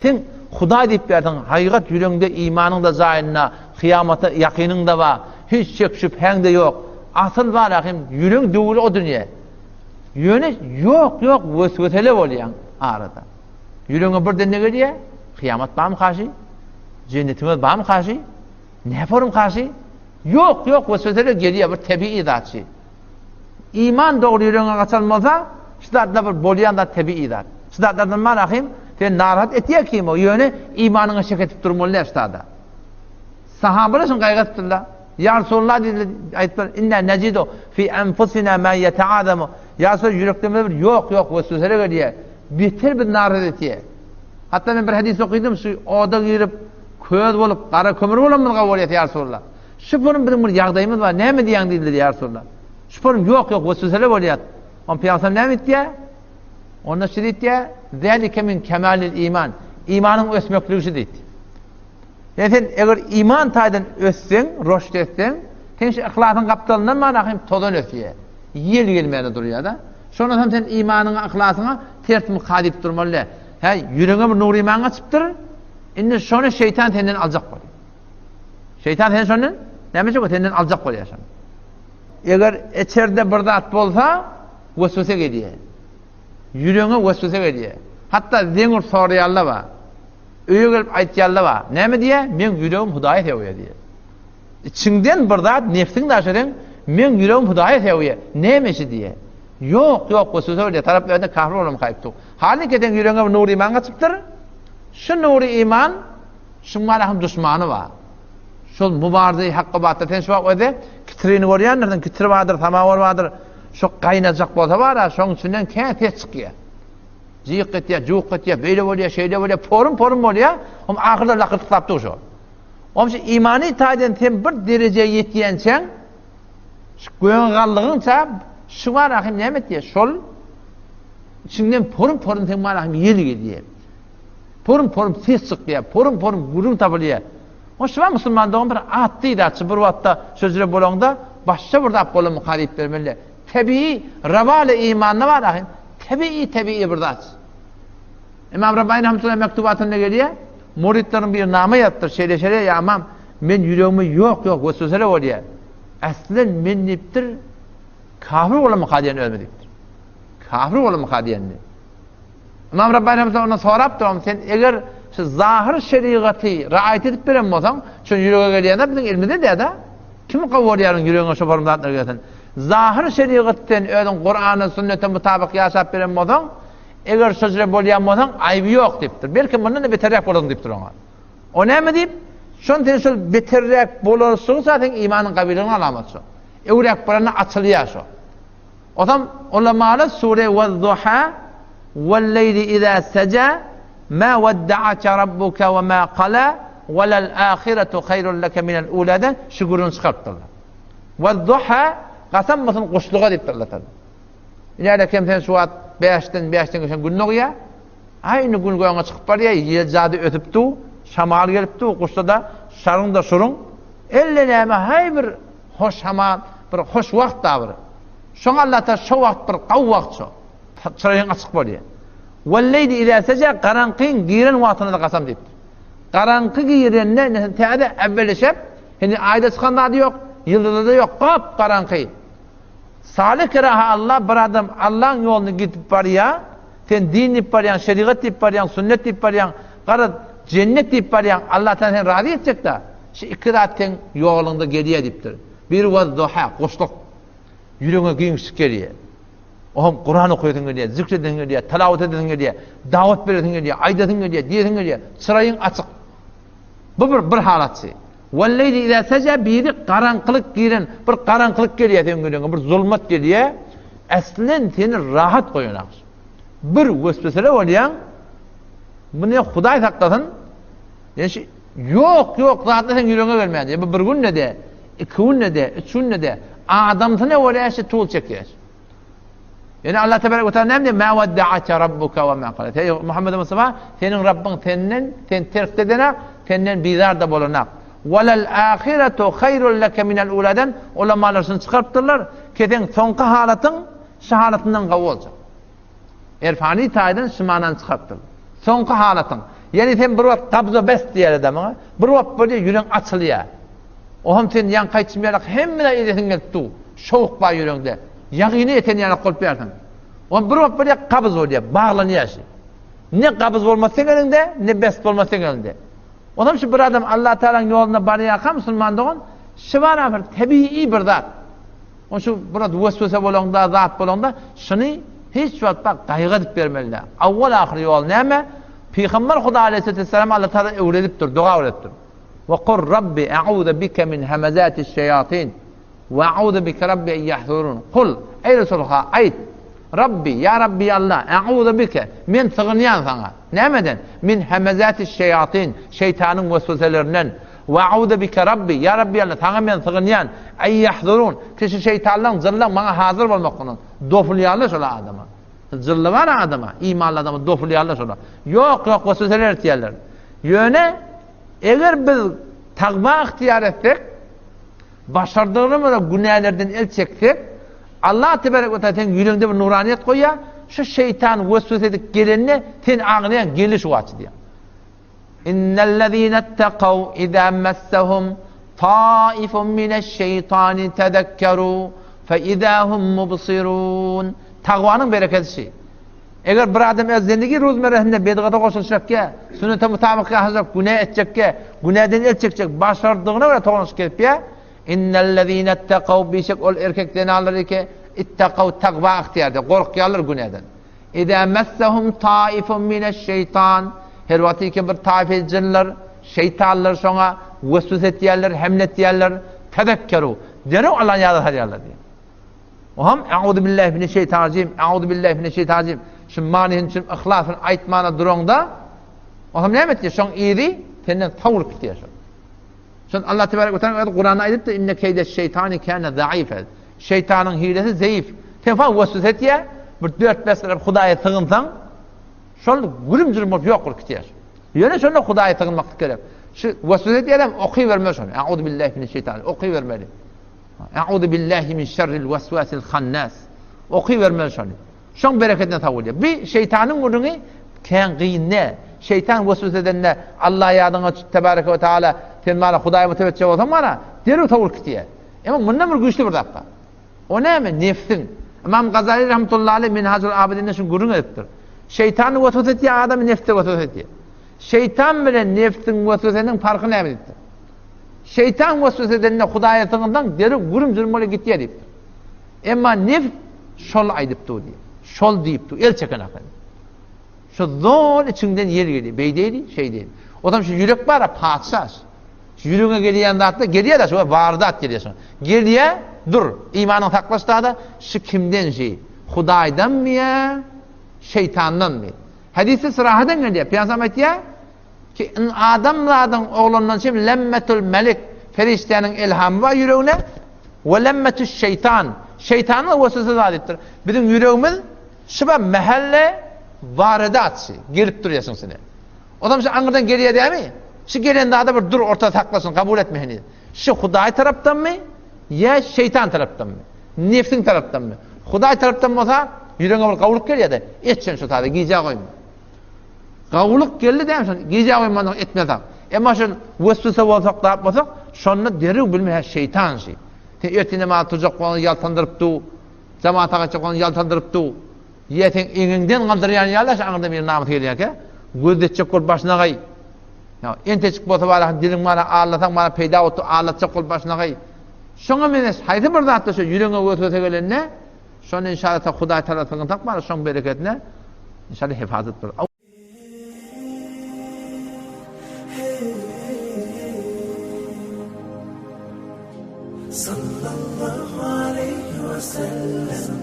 Sen Hudaý diýip berdiň, hakykat ýüregiňde imanyň-da jaýynda, kyýamata ýakynyň-da bar, hiç şek-şübhäň-de ýok. Asyl bar ahym, ýüregiň düwüli o dünýe. Ýöne ýok, ýok weswesele bolýaň arada. Ýüregiňe birden ne gelýär? Kyýamat barmyka şi? Jennetiň özi barmyka şi? Näporumka şi? Ýok, ýok weswesele gelýär, bir tebigy zat şi. Iman dogry ýüregiňe gaçan bolsa, şu zatlar bir bolýan zat tebigy zat. Şu zatlardan bar ahym, seni narahat etýär kim o, ýöne imanyňa şek edip durmaly däl şu zada. Sahabalar şuny gaýgy etipdirler. Ýa Resulallah diýdiler, aýtdylar, inna nejidu fi enfusina ma yeta'azamu. Ýa Resulallah ýüreklerimizde bir ýok, ýok weswesele gelýär. Beter bizi narahat etýär. Hatda men bir hadys okydym, şu oda girip köz bolup, gara kömür bolanymyz gawy bolýar ýa Resulallah. Şuporym biziň bir ýagdaýymyz bar, näme diýýäň diýdiler, ýa Resulallah. Şuporym ýok, ýok, weswesele bolýar. Onda Pygamberimiz näme diýýär? Onda şu diýýär, Zälike min kemalil iman. Imanyň ösmekligi şu diýdi. Ýa sen eger iman taýdan össeň, roşt etseň, sen şu yhlasyň gapdalyndan mana hem tozan ösýär. Ýel gelmäne durýar-da. Şondan hem sen imanyňa, yhlasyňa ters myka diýip durmaly däl. Hä, ýüregiňe bir nur iman gaçypdyr. Indi şony şeýtan senden aljak bolýar. Şeýtan seni şondan näme etjek senden aljak bolýar şony. Eger içerde bir zat bolsa, weswese gelýär. Ýüregiňe weswese gelýär. Hatda zeňur soraýanlar bar. Öýe gelip aýtýanlar bar. Näme diýýär? Meň ýüregim Hudaýy söýýär diýýär. Içiňden bir zat nefsiň daşy seň, meň ýüregim Hudaýy söýýär. Näme işi diýýär. Ýok, ýok, weswese gelýär. Tarap özüne kafir bolam gaýypdyr. Halyk eden ýüregiňe bir nur iman gaçypdyr. Şu nury iman Şuň Malahyň duşmany bar. Şol mubarzeýi hakga batda sen şu wagt özi kitrini görýändirsiň, kitri bardyr, samawar bardyr. Şo gaýnajak bolsa bar-a, şoň içinden kän ses çykýar. Jyk etýär, juk etýär, beýle bolýar, şeýle bolýar, porum-porum bolýar. Oň ahyrda lakyrdyklap dur şo. Oň şu imany taýdan sen bir derejä ýetýänçäň, şu göňe şu bar ahym näme etýär? Şol içiňden porum-porum seň bar ahym ýel gelýär. Porum-porum ses çykýar, porum-porum gürrüň tapylýar. Oň şuba musulman dogan bir atdy zatçy bir wagtda şo jüre bolaňda başga bir zat bolamyka diýip bermeli. Tebigy rawaly imanda bar ahym. Tebigy tebigy bir zat. Imam Rabbani rahmetullahi mektubatynda gelýär. Muridleriň biri nama ýazypdyr, şeýle şeýle ýa imam, men ýüregime ýok ýok weswesele bolýar. Aslen men diýipdir, kafir bolamyka diýen özüme diýipdir. Kafir bolamyka diýenini. Ymam Rabbani Rahmetullah ondan sorapdyr, Oňa sen eger şu zahyr şerigaty raýat edip beren bolsaň, şu ýürege gelýän zat biziň elimizde däl-de. Kim gowy bolýaryň ýüregiňe şo form zatlar gelsin. Zahyr şerigat sen özüň Kurana, sünnete mutabyk ýaşap beren bolsaň, eger şo jüre bolýan bolsaň, aýby ýok diýipdir. Belki mundan-da beterräk bolarsyň diýipdir oňa. O näme diýip? Şon sen şol beterräk bolarsyň, seň imanyň gawylygynyň alamaty şo. Öwräk baranda açylýar şo. Ozam ulamalar sure Wez-Zuha, Wel-leýli iza seja, Ma wedda'ake rabbuke we ma kala, Welel-ahiretu haýrun leke minel-uladan şu gürrüňi çykarypdyrlar. Wez-Zuha, kasam bolsun guşluga diýipdir Allah Taala. Ine kem sen şu wagt bäşden bäşden geçen gün dogýar. Aý indi gün göňe çykyp barýar, ýel jady ösüp dur, şamal gelip dur, guşda-da şaryň-da şuruň. Elle näme haý bir hoş hamal, bir hoş wagt da bir. Şoňa Allah Taala şo wagt bir gawy wagt şo. Çyraýyň açyk bolýar. Welleýli izä seje garaňkyň giren wagtyna-da kasam diýipdir. Garaňky girende indi sen täze äwwelişep, indi aýda çykan zady ýok, ýyldyzda-da ýok, gap-garaňky. Salyh keraha Allah bir adam Allaň ýolunda gidip barýar, sen din diýip barýaň, şerigat diýip barýaň, sünnet diýip barýaň, garaz jennet diýip barýaň, Allah Taala seni razy etjek-dä. Şu iki zat seň ýoluňda gelýär diýipdir. Biri waz-duha, guşluk. Ýüregiňe giňişlik gelýär. Oňam Kuran okaýasyň gelýär, zikr edesiň gelýär, tilawat edesiň gelýär, dawat beresiň gelýär, aýdasyň gelýär, diýesiň gelýär. Çyraýyň açyk. Bu bir bir halatçy. Wal-leýli izâ sejâ biri garaňkylyk giren, bir garaňkylyk gelýär seň ýüregiňe, bir zulmat gelýär. Eslen seni rahat goýanak. Bir weswesele bolýaň. Muny Hudaý saklasyn. Ýa şu ýok, ýok zatlar seň ýüregiňe gelmän. Ýa bu bir günde-de, iki günde-de, üç günde-de adamsyna görä şu tul çekýär. Ýöne Allah tebarek we taala näme diýýär? Ma wadda'aka rabbuka we ma qala. Eý Muhammed Mustafa, seniň Rabbyň senden sen terk edenak, senden bizar da bolanak. Walal ahiretu haýrun leke minel uladan ulamalar şuny çykarypdyrlar, ki seň soňky halatyň şu halatyndan gowy boljak. Erfani taýdan şu manany çykarypdyr. Soňky halatyň. Ýani sen bir wagt gabza bes diýýär-de maňa. Bir wagt bolýar ýüregiň açylýar. Ohm sen ýaňky aýtşym ýaly hemme zat edesiň gelip dur. Şowuk bar ýüregiňde. Ýagyny eten ýaly bolup ýarsyň. Ohm bir wagt bolýar gabyz bolýar, baglanýar şi. Ne gabyz bolmaz seň eliňde, ne bes bolmaz seň eliňde. Onam şu bir adam Allah Taalanyň ýolunda barýarka musulman dogan, şi bar bir tebigy bir zat. On şu biraz weswese bolanda, zat bolanda şuny hiç wagt bak gaýgy edip bermeli däl. Awwal ahyr ýol näme? Pygamber Huda aleyhisselam Allah Taala öwredipdir, doga öwredipdir. Ve kur Rabbi a'uzu bike min hamazatiş şeyatin ve a'uzu bike Rabbi en yahzurun. Kul eý Resulha aýt. Rabbi ya Rabbi Allah a'uzu bike men sygynýan saňa. Nämeden? Min hamazatiş şeyatin şeytanyň wesweselerinden. Ve a'uzu bike Rabbi ya Rabbi Allah saňa men sygynýan. En yahzurun. Kişi şeytanlaň jynlaň maňa hazır bolmakyndan. Dofulýarlar şolar adama. Jylly bar adama, imanly adama dofulýarlar şolar. Ýok, ýok wesweseler etýärler. Ýöne Eger biz tagwa ygtyýar etsek, başardygymyza günälerden el çeksek, Allah tebarek we taala seň ýüregiňde bir nuraniýet goýýar, şu şeýtan weswese edip gelende sen aňlaýaň, geldi şu wagtçy diýýär. Innellezînettekaw izâ messehum taifun mineşşeýtani tezekkerû fe izâ hum mubsirûn. Tagwanyň bereketi şi. Eger bir adam öz zindigi ruzmerresinde bedgata goşulyşjakkä, sünnete mutabyk ýaşajak, günä etjekkä, günäden el çekjek, başardygyna görä tolanyşyp gezipýär, Innellezînettekaw bişek ol erkek zenanlar eke, ittekaw takwa ygtyýar edýär, gorkýarlar günäden. Izâ messehum taifun mineşşeýtan her wagt eke bir taýfa jynlar, şeýtanlar şoňa weswese etýärler, hemle etýärler, tezekkeru, derrew Allany ýada salýarlar diýýär. Ohm Euzu billahi mineşşeýtanirrajim, Euzu billahi mineşşeýtanirrajim. Şu manysyny düşünip yhlas bilen aýtmana duraňda, ohm näme etýär? Şoň yzy senden sowulyp gitýär şol. Şon Allah tebarek we taala Kuranda aýdypdyr, inne keýdeş-şeýtani kana zaife. Şeýtanyň hilesi zeýif. Sen fa weswese etýär, bir 4-5 tarap Hudaýa sygynsaň, şol gürüm-jürüm bolup ýok bolup gitýär. Ýöne şonda Hudaýa sygynmaklyk gerek. Şu weswese etýärem okybermeli şony. Euzu billahi mineşşeýtan. Okybermeli. Euzu billahi min şerril weswasil hannas. Okybermeli şony. Şoň bereketine sag bolýar. Bi şeýtanyň gürrüňi kän gyn däl. Şeýtan weswese edende Allah ýadyňa düşüp tebareke we taala sen mana Hudaýa mütewetjeh bolsaň mana derrew sowulyp gitýär. Emma mundan bir güýçli bir zat bar. O näme? Nefsiň. Ymam Gazali rahmetullahi aleyh Minhajul Abidinde şuny gürrüň edipdir. Şeýtan weswese etýär adamy nefse weswese etýär. Şeýtan bilen nefsiň wesweseniň parky näme diýipdir. Şeýtan weswese edende Hudaýa sygynsaň, derrew gürüm-jürüm bolup gitýär diýipdir. Emma nefs şol aýdyp dur diýip, şol diýip dur, el çeken ahyry. Şu zol içiňden ýel gelýär, beýdeýdi, şeýdeýdi. Ozam şu ýürek bar-a, patyşa. Şu ýüregiňe gelýän zatlar gelýär-de, şu bar zat gelýär şoňa. Gelýär, dur, imanyňy saklaş da-da, şu kimden şi? Hudaýdanmy ýa şeýtandanmy? Hadysda syrahadan gelýär. Pygamberimiz aýtýar, Ki in adamzadyň oglundan çem lemmetul melik, perişdäniň elhamy bar ýüregine, we lemmetüş şeýtan, şeýtanyň weswesesi bar diýipdir. Biziň ýüregimiz şuba mähelle waredatçy, gelip durýar şuň içine. Onam şu aňyrdan gelýär dämi? Şu gelen zada bir dur ortada saklasyn, kabul etme heniz. Şu Hudaý tarapdanmy ýa şeýtan tarapdanmy? Nefsiň tarapdanmy? Hudaý tarapdan bolsa, ýüregiňe bir gawulyk gelýär-de, et sen şu zady, gijä goýma. Gawulyk geldi dämi şon gijä goýmandyk etmesak. Emma şol weswese bolsak zat bolsak şonda derrew bilme hä şeýtan şi. Sen ertir namaza turjak bolanda ýaltandyryp du. Jamata gaýtjak bolanda ýaltandyryp du. Ýa sen eňiňden galdyrýan ýaly şu aňyrdan bir namys gelýärkä gözletjek bolup başyna gaý. Ýa entejik bolsa bara diliň mana allasaň mana peýda boldy allatjak bolup başyna gaý. Şoňa meňzeş haýsy bir zatda şu ýüregiňe weswese gelende Şonda inşallah Hudaý Tagala sygynsak bar şoň bereketine inşallah hefazat bolar. Sallallahu aleýhi we sellem.